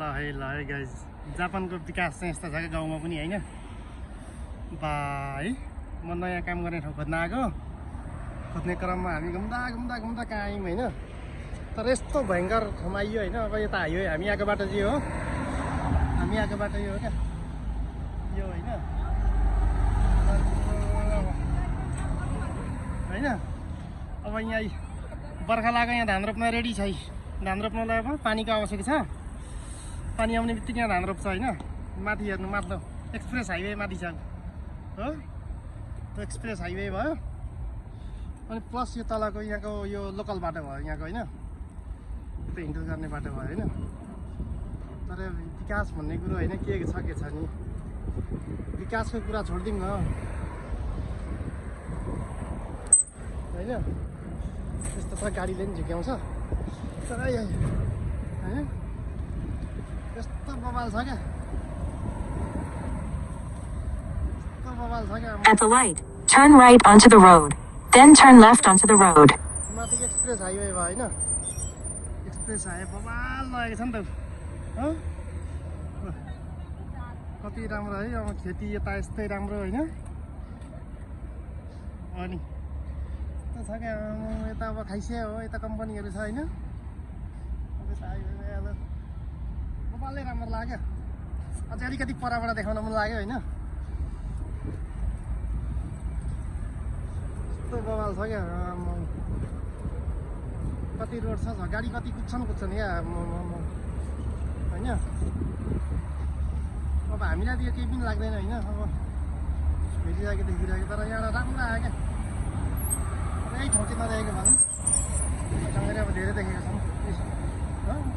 ल है गाइज जापानको विकास चाहिँ यस्तो छ क्या गाउँमा पनि होइन बा है म नयाँ काम गर्ने ठाउँ खोज्न आएको खोज्ने क्रममा हामी घुम्दा घुम्दा घुम्दा कहाँ आयौँ होइन तर यस्तो भयङ्कर ठाउँमा आइयो होइन अब यता आयो हामी आएको बाटो चाहिँ हो हामी आएको बाटो यो हो क्या यो होइन होइन अब यहाँ बर्खा लाग्यो यहाँ धान रोप्न रेडी छ धान रोप्नलाई अब पानीको आवश्यक छ पानी आउने बित्तिकै यहाँ धान रोप्छ होइन माथि हेर्नु माथिल्लो एक्सप्रेस हाइवे माथि छ हो त्यो एक्सप्रेस हाइवे भयो अनि प्लस यो तलको यहाँको यो लोकल बाटो भयो यहाँको होइन त्यो हिन्डल गर्ने बाटो भयो होइन तर विकास भन्ने कुरो होइन के छ नि विकासको कुरा छोडिदिउँ न होइन यस्तो छ गाडीले पनि झुक्याउँछ तर होइन यस्तो बवाल छ क्या यस्तो बवाल छ क्या At the light, turn right onto the road, then turn left onto the road. माथिको एक्सप्रेस हाइवे भयो होइन एक्सप्रेस हाइवे बवाल लागेको छ नि त हो कति राम्रो है अब खेती यता यस्तै राम्रो होइन अनि यस्तो छ क्या यता अब खाइसिया हो यता कम्पनीहरू छ होइन अब यता हाइवे अब बवालै राम्रो लाग्यो अझै अलिकति परबाट देखाउन मन लाग्यो होइन यस्तो बवाल छ क्या कति रोड छ गाडी कति कुद्छन् क्या होइन अब हामीलाई त यो केही पनि लाग्दैन होइन अब भेटिरहेको देखिरहेको तर यहाँ राम्रो आयो क्या यही ठाउँ चाहिँ नदेखेको भनौँ सँगै अब धेरै देखेको छौँ